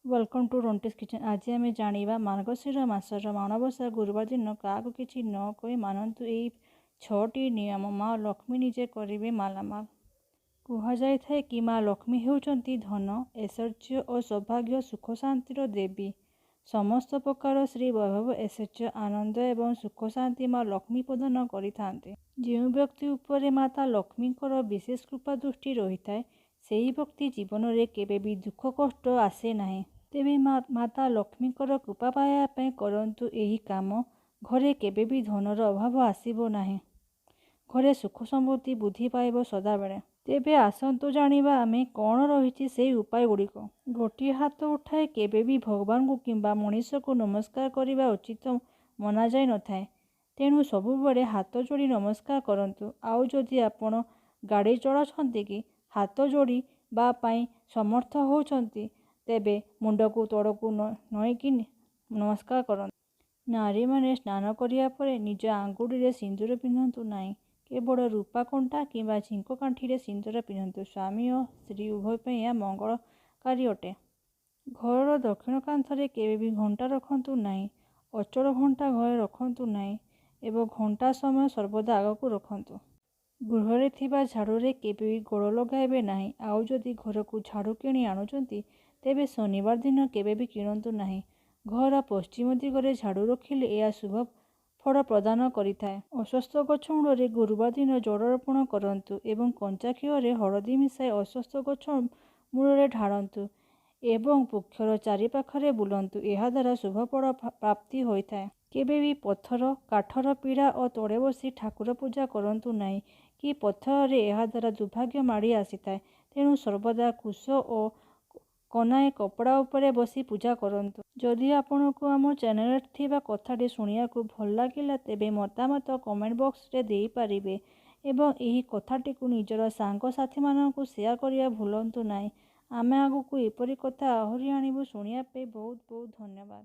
Welcome to Ronti's Kitchen. ଆଜି ଆମେ ଜାଣିବା ମାର୍ଗଶିର ମାସର ମାଣବସା ଗୁରୁବାର ଦିନ କାହାକୁ କିଛି ନ କହି ମାନନ୍ତୁ ଏହି 6ଟି ନିୟମ, ମା ଲକ୍ଷ୍ମୀ ନିଜେ କରିବେ ମାଲାମାଲ। କୁହାଯାଇଥାଏ କି ମା ଲକ୍ଷ୍ମୀ ହେଉଛନ୍ତି ଧନ, ଐଶ୍ୱର୍ଯ୍ୟ ଓ ସୌଭାଗ୍ୟ, ସୁଖ ଶାନ୍ତିର ଦେବୀ। ସମସ୍ତ ପ୍ରକାର ଶ୍ରୀ, ବୈଭବ, ଐଶ୍ୱର୍ଯ୍ୟ, ଆନନ୍ଦ ଏବଂ ସୁଖ ଶାନ୍ତି ମା ଲକ୍ଷ୍ମୀ ପ୍ରଦାନ କରିଥାନ୍ତି। ଯେଉଁ ବ୍ୟକ୍ତି ଉପରେ ମାତା ଲକ୍ଷ୍ମୀଙ୍କର ବିଶେଷ କୃପା ଦୃଷ୍ଟି ରହିଥାଏ, ସେହି ବ୍ୟକ୍ତି ଜୀବନରେ କେବେ ବି ଦୁଃଖ କଷ୍ଟ ଆସେ ନାହିଁ। ତେବେ ମାତା ଲକ୍ଷ୍ମୀଙ୍କର କୃପା ପାଇବା ପାଇଁ କରନ୍ତୁ ଏହି କାମ, ଘରେ କେବେ ବି ଧନର ଅଭାବ ଆସିବ ନାହିଁ, ଘରେ ସୁଖ ସମୃଦ୍ଧି ବୃଦ୍ଧି ପାଇବ ସଦାବେଳେ। ତେବେ ଆସନ୍ତୁ ଜାଣିବା ଆମେ କ'ଣ ରହିଛି ସେହି ଉପାୟ ଗୁଡ଼ିକ। ଗୋଟିଏ ହାତ ଉଠାଇ କେବେ ବି ଭଗବାନଙ୍କୁ କିମ୍ବା ମଣିଷକୁ ନମସ୍କାର କରିବା ଉଚିତ ମନାଯାଇନଥାଏ। ତେଣୁ ସବୁବେଳେ ହାତ ଯୋଡ଼ି ନମସ୍କାର କରନ୍ତୁ। ଆଉ ଯଦି ଆପଣ ଗାଡ଼ି ଚଳାଉଛନ୍ତି କି ହାତ ଯୋଡ଼ିବା ପାଇଁ ସମର୍ଥ ହେଉଛନ୍ତି, ତେବେ ମୁଣ୍ଡକୁ ତଳକୁ ନଇଁକି ନମସ୍କାର କରନ୍ତୁ। ନାରୀମାନେ ସ୍ନାନ କରିବା ପରେ ନିଜ ଆଙ୍ଗୁଠିରେ ସିନ୍ଦୁର ପିନ୍ଧନ୍ତୁ ନାହିଁ। କେବଳ ରୂପା କଣ୍ଟା କିମ୍ବା ଝିଙ୍କ କାଠିରେ ସିନ୍ଦୁର ପିନ୍ଧନ୍ତୁ। ସ୍ୱାମୀ ଓ ସ୍ତ୍ରୀ ଉଭୟ ପାଇଁ ଏହା ମଙ୍ଗଳକାରୀ ଅଟେ। ଘରର ଦକ୍ଷିଣ କାନ୍ଥରେ କେବେ ବି ଘଣ୍ଟା ରଖନ୍ତୁ ନାହିଁ। ଅଚଳ ଘଣ୍ଟା ଘରେ ରଖନ୍ତୁ ନାହିଁ ଏବଂ ଘଣ୍ଟା ସମୟ ସର୍ବଦା ଆଗକୁ ରଖନ୍ତୁ। ଗୃହରେ ଥିବା ଝାଡ଼ୁରେ କେବେ ବି ଗୋଡ଼ ଲଗାଇବେ ନାହିଁ। ଆଉ ଯଦି ଘରକୁ ଝାଡ଼ୁ କିଣି ଆଣୁଛନ୍ତି, ତେବେ ଶନିବାର ଦିନ କେବେ ବି କିଣନ୍ତୁ ନାହିଁ। ଘରର ପଶ୍ଚିମ ଦିଗରେ ଝାଡ଼ୁ ରଖିଲେ ଏହା ଶୁଭ ଫଳ ପ୍ରଦାନ କରିଥାଏ। ଅଶ୍ୱତ୍ଥ ଗଛ ମୂଳରେ ଗୁରୁବାର ଦିନ ଜଳ ଅର୍ପଣ କରନ୍ତୁ ଏବଂ କଞ୍ଚା କ୍ଷୀରରେ ହଳଦୀ ମିଶାଇ ଅଶ୍ୱତ୍ଥ ଗଛ ମୂଳରେ ଢାଳନ୍ତୁ ଏବଂ ବୃକ୍ଷର ଚାରିପାଖରେ ବୁଲନ୍ତୁ। ଏହାଦ୍ୱାରା ଶୁଭ ଫଳ ପ୍ରାପ୍ତି ହୋଇଥାଏ। କେବେ ବି ପଥର, କାଠର ପୀଢ଼ା ଓ ତଳେ ବସି ଠାକୁର ପୂଜା କରନ୍ତୁ ନାହିଁ କି ପଥରରେ, ଏହାଦ୍ୱାରା ଦୁର୍ଭାଗ୍ୟ ମାଡ଼ି ଆସିଥାଏ। ତେଣୁ ସର୍ବଦା କୁଶ ଓ କନାଏ କପଡ଼ା ଉପରେ ବସି ପୂଜା କରନ୍ତୁ। ଯଦି ଆପଣଙ୍କୁ ଆମ ଚ୍ୟାନେଲରେ ଥିବା କଥାଟି ଶୁଣିବାକୁ ଭଲ ଲାଗିଲା, ତେବେ ମତାମତ କମେଣ୍ଟ ବକ୍ସରେ ଦେଇପାରିବେ ଏବଂ ଏହି କଥାଟିକୁ ନିଜର ସାଙ୍ଗସାଥିମାନଙ୍କୁ ସେୟାର କରିବା ଭୁଲନ୍ତୁ ନାହିଁ। ଆମେ ଆଗକୁ ଏପରି କଥା ଆହୁରି ଆଣିବୁ। ଶୁଣିବା ପାଇଁ ବହୁତ ବହୁତ ଧନ୍ୟବାଦ।